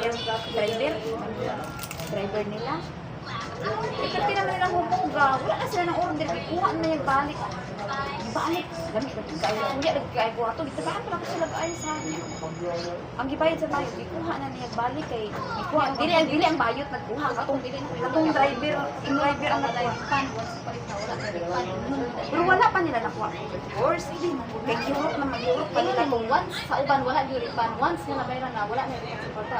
Driver. Driver nila. Eh, kasi naman nilang humuga. Wala na sila ng order. Kay kuha na yung balik. Balik. Dami lagi kayo. Kuya lagi kayo ko ato. Gitagaan pa lang ko sila kayo sa niya. Ang gibayad sa bayot, gikuha na niya balik kay gikuha. Dili ang bayot nagkuha katong driver, ang driver ang nagkuha. Pero wala pa nila nakuha. Of course, kay Europe na mag-Europe pa nila. Ingon mo once sa uban wala gyud refund. Once nga nabayaran na, wala na refund sa kwarta.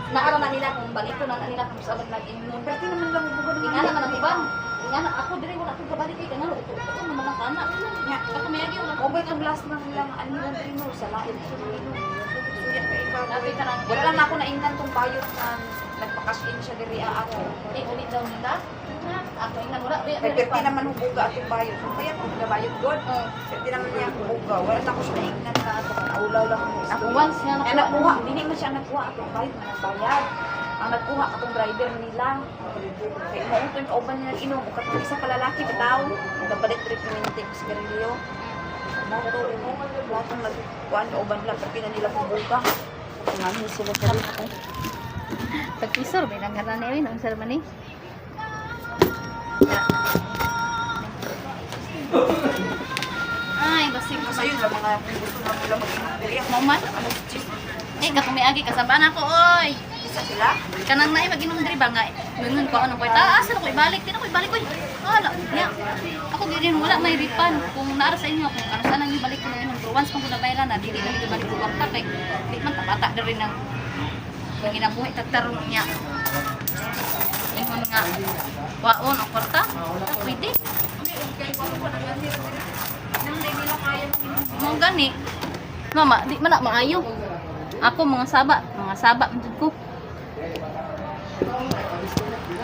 Naara na nila kung balik ko na na nila kung sa uban nag-inom. Pero di naman lang bugo naman. Ingana man ang uban. Ingana ako diri, wala ko kabalik kay kanang uto uto naman ang kana. Nya. Ako mayagi wala. O ba itong last ng lang ano lang rin no, sa lain. Suya kay ikaw. Sabi ka lang. Wala lang ako naingnan tong bayot na nagpa-cash in siya diri ako. Eh, ulit daw nila. Ako ingnan wala. Kay perti naman hubuga atong bayot. Kung kaya ko nagabayot god. Perti naman niya hubuga. Wala na ako siya naingnan na ato. Naulaw lang ako. Ako once nga Ang nagkuha, dili man siya nagkuha atong bayot man ang bayad. Ang nagkuha katong driver nila. Kay mao to yung kauban nila inom o katong isa ka lalaki bitaw. Nagapalit trip ni og sigarilyo. Mao to, mao tong nagkuhan kauban nila perti na nila hubuga. Ngayon sila sa Pagkisor, may nangalan na yun. Ang sir man eh. Ay, basig. Kasi yun lang mga gusto na nila mag-inom diri. Mo man? Alas 10. Eh, katong miagi kasabaan ako, oy. Isa sila. Kanang naay mag-inom diri ba nga. Nungon ko anong kwarta. Ah, asa na ko ibalik? Di na ko ibalik, oy. Wala. Nya. Ako gyud din wala may refund. Kung naara sa inyo kung ano sana yung balik ko na inom. Pero once kung nabayaran na, dili na mi balik ko kwarta kay di man tabata diri nang ginabuhi tagtarong niya. Ingon nga waon ang kwarta. Ah, pwede. Mo gani. Mama, di man na maayo. Ako mga saba man jud ko.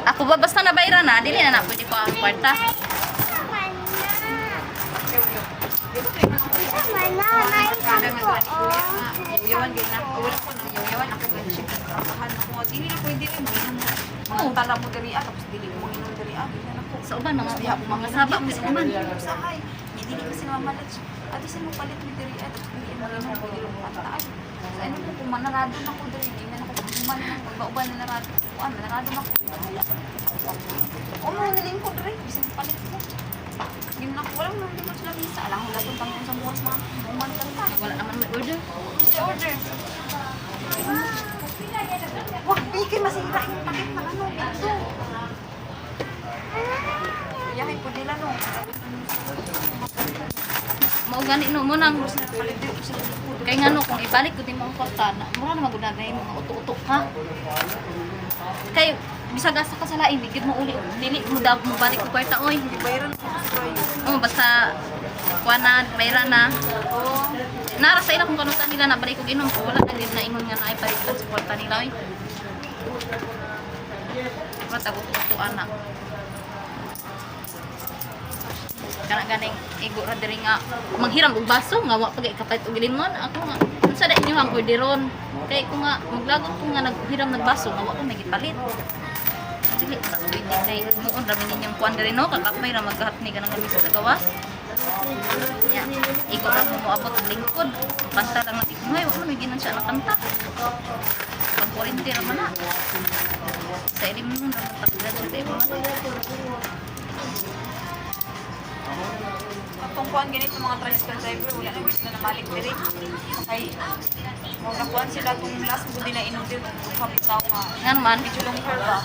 Ako ba basta nabayran na, dili na na pwede ko ang kwarta. Yawan gyud na. Wala ko nang yawan ako gyud siya. Trabahan ako. Dili na pwede rin mo. Mga tala mo diri ah, tapos dili mo inom diri ah, dili na ko. Sa uban mga mga saba mo sa uban. Usahay. Hindi dili kasi mamalit. Ate sa mo palit mi diri ah, tapos dili mo inom pwede mo pantaan. Sa ano ko kung manarado na ko diri, di na ako kung man magbauban na narado. Kuan manarado na ko. O mo nalingkod diri, bisan palit ko. Yun na ko, walang nang lingkod sila visa. Alam ko lahat ng sa buwas mga uman kanta. Wala naman may order. Sa order. Wag, di kay masira yung takip ng ano, ito. Iyahin po nila, no. Mao gani no mo nang kay ngano kung ibalik ko din mo ang kwarta na mura na magud na mga uto-uto ka. Kay bisag asa ka sa lain, di gid mo uli, dili mo daw mo balik og kwarta oy. Bayaran ko sa kayo. Oh, basta kuha na, bayra na. Nara sa ila kung kanutan nila na balik og inom ko wala na gid na ingon nga naay balik sa kwarta nila oy. Mata ko to anak. Kana ganing igo ra diri nga manghiram og baso nga wa pa kay kapalit og limon ako nga unsa da inyo ang orderon kay ko nga maglagot ko nga naghiram nag baso nga wa ko may gipalit. Dili ra pwede kay muon ra ninyong kuan diri no, kakapay ra magkahatni ka ng lamisa sa gawas. Ya, igo ra mo moabot og lingkod. Kanta lang natin. Ay, wa man may ginan siya na kanta. Pag kurente ra man na. Sa ilim nun, ra man takda siya sa imo. Atong kuan ganito mga tricycle driver, wala na gusto na namalik diri. Kay mo nakuan sila tong last mo nila inom diri, kung kapitaw nga. Nga naman, Medyo long hair ba?